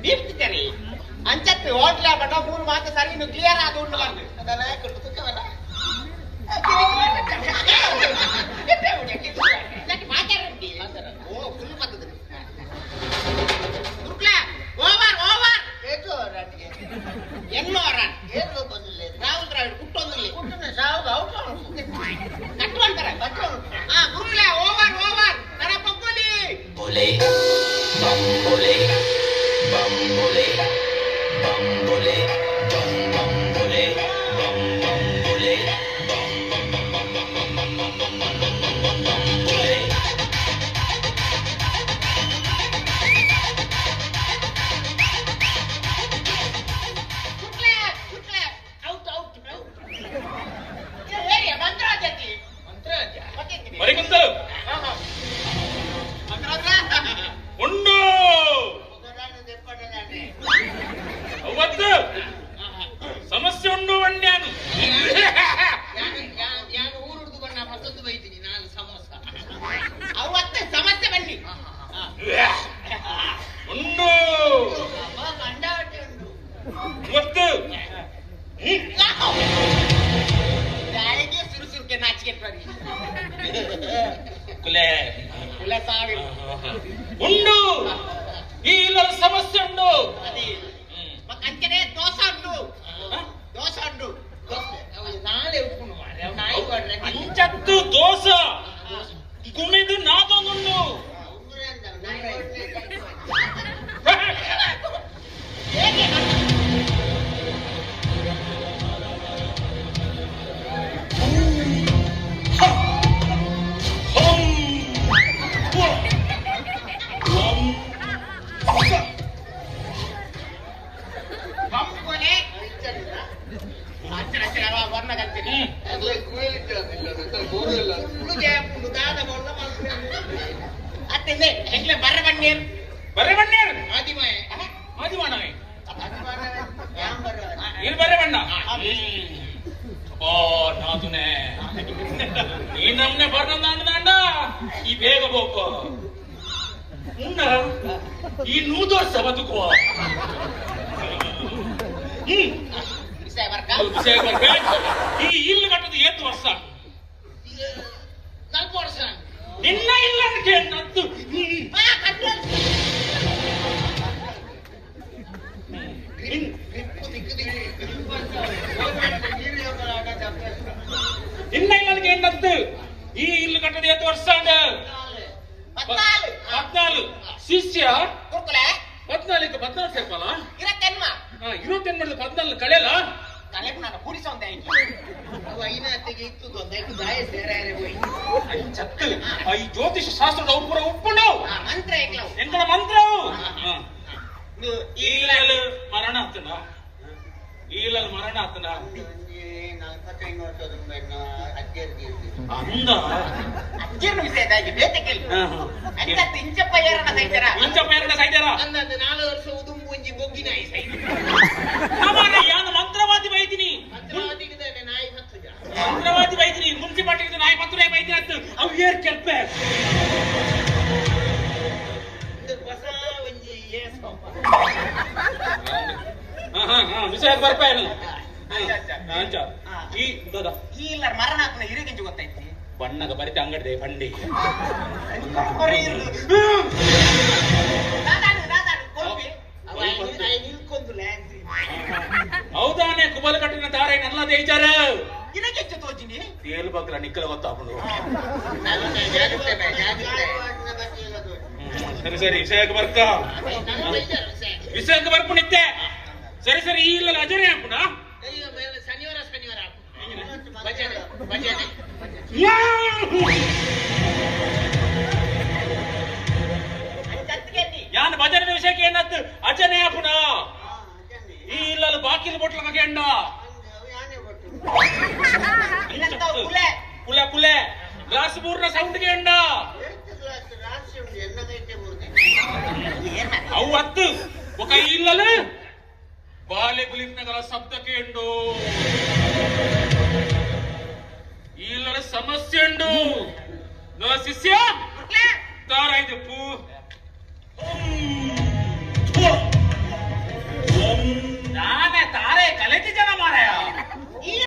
ಬೀಪ್ತಿದ್ದಾರೆ ಅಂಚತ್ತು hotel ಬಡ ಮೂರು ಮಾತು ಸರಿ ಕ್ಲಿಯರ್ ಆದ ಉಂಡು ಬಂದು ಅದೆಲ್ಲ ಕೊಟ್ಟು ಓ ಫುಲ್ ಬರ್ತದೆ ಓವರ್ ಓವರ್ ಎನ್ನೋ ರನ್ ರಾಹುಲ್ ದ್ರಾವಿಡ್ ಕುಟ್ಟೊಂದಿಲ್ಲ ಕಟ್ಟುವಂತಾರೆ ಹಾ ಗುರುಕ್ಲೆ ಓವರ್ ಓವರ್ ನರ ಪಕ್ಕೋಲಿ ಬೊಲೆ ಬಂಬೊಲೆ ಬಂಬೊಲೆ ಬಂಬೊಲೆ ಬಂ ಬಂಬೊಲೆ ಬಂ ಬಂಬೊಲೆ ಬಂ ಬಂ ಬಂ ಬಂ ಬಂ ಬಂ ಬಂ ಬಂ ಬಂ ಬಂ ಬಂ ಬಂ ಬಂಬೊಲೆ. ಗುರುಕ್ಲೆ ಗುರುಕ್ಲೆ ಔಟ್ ಔಟ್ ಔಟ್ ಹೇಳಿ ಮಂತ್ರಾಜತಿ ಮಂತ್ರಾಜ ಮರಿಕುಂತಲು ಉಂಡು ಅವತ್ತು ಸಮಸ್ಯೆ ಉಂಡು ವಣ್ಯಾನು ಅವತ್ತೆ ಸಮಸ್ಯೆ ಬನ್ನಿ ಉಂಡು ಇವತ್ತು ಸುರು ಸುರುಕೆ ನಾಚಿಕೆ ಬರಿ ಕುಲೆ ಕುಲ ಸಾವಿರ ಉಂಡು ಈ ಇಲ್ಲದ ಸಮಸ್ಯೆ ಉಂಡು. ಅದೇ ಅಂಚನೆ ದೋಸೆ ಉಂಡು ದೋಸೆ ಉಂಡು ಅಂಚತ್ತು ದೋಸೆ ಕುಮಿದು ನಾದೊಂದುಂಡು. ನೀ ನಮ್ನೆ ಬರ್ನಂದ ಈ ಬೇಗ ಬೋಪ ಉಣ್ಣ ಈ ನೂದು ವರ್ಷ ಬದುಕುವ. ಈ ಇಲ್ಲು ಕಟ್ಟದ ಏತು ವರ್ಷ ನಿನ್ನ ಇಲ್ಲ ಕೇಳಿದ್ದು. ನಿನ್ನ ಇಲ್ಲ ಕೇಳಿದ್ದು ಈ ಇಲ್ಲು ಕಟ್ಟದ ಏತು ವರ್ಷ 14 ಶಿಷ್ಯ 14 14 ಸೇರ್ಪಲ್ಲ 28 14 ಕಳೆಯಲ್ಲ ಈ ಜ್ಯೋತಿಷ ಶಾಸ್ತ್ರದ ಪೂರ ಉಪ್ಪುಂಡು ಎಂಕಲ ಮಂತ್ರವು ಈಲಲು ಮರಣ ಆತನ ಈಲಲು ಮರಣ ಆತನ ಅಂದ ಇಂಚಪ್ಪ ಏರಣ ಸೈತಾರ ಇಂಚಪ್ಪ ಏರಣ ಸೈತಾರ 4 ವರ್ಷ ಉದುಂಬು ಒಂಜಿ ಬೊಗ್ಗಿನಾಯಿ ಯಾನು ಮಂತ್ರವಾದಿ ಬೈತೀನಿ ಮಂತ್ರವಾದಿ ಬೈತೀನಿ ಮುನ್ಸಿಪಾಲ್ಟಿ ನಾಯಿ ಪತ್ತು ಬೈತೀನಿ ಅಂತ ಅವು ಏರ್ ಕೆಲ್ಪೆ ವಿಷಯ ಬರ್ಪಾಯನು ಈ ದಾದಾ ಈ ಇಲ್ಲ ಮರಣ ಹಾಕುನ ಇರಿಗಿಂಜು ಗೊತ್ತೈತಿ ಬಣ್ಣಗ ಬರಿತ ಅಂಗಡಿ ಬಂಡಿ ಹೌದಾನೆ ಕುಬಲ್ ಕಟ್ಟಿನ ತಾರೆ ನಲ್ಲ ದೇಚಾರ ತೇಲು ಬಗ್ಲ ನಿಕ್ಕಲ ಗೊತ್ತಾಪುಂಡು. ಸರಿ ಸರಿ ವಿಷಯಕ್ಕೆ ಬರ್ಕ ವಿಷಯಕ್ಕೆ ಬರ್ಪು ನಿತ್ತೆ ಸರಿ ಸರಿ ಈ ಇಲ್ಲ ಅಜರೇ ಹಾಪುಣ ಶನಿವಾರ ಶನಿವಾರ ಭಜನೆ ಭಜನೆ ಯಾನ್ ಭಜನೆ ವಿಷಯಕ್ಕೆ ಏನತ್ತು ಅಜನೇ ಹಾಪುಣ ಈ ಇಲ್ಲ ಬಾಕಿಲ್ ಬೊಟ್ಲ ಮಗೆಂಡ ಕುಲೆ ಕುಲೆ ಗ್ಲಾಸ್ ಬೂರ್ನ ಸೌಂಡ್ ಗೆಂಡ ಅವು ಹತ್ತು ఒక ಇಲ್ಲಲು ಬಾಲೆ ಬುಲಿಪ್ನಗಲ ಶಬ್ದಕ್ಕೆ ಉಂಡು ಇಲ್ಲಲ ಸಮಸ್ಯೆ ಉಂಡು. ಶಿಷ್ಯ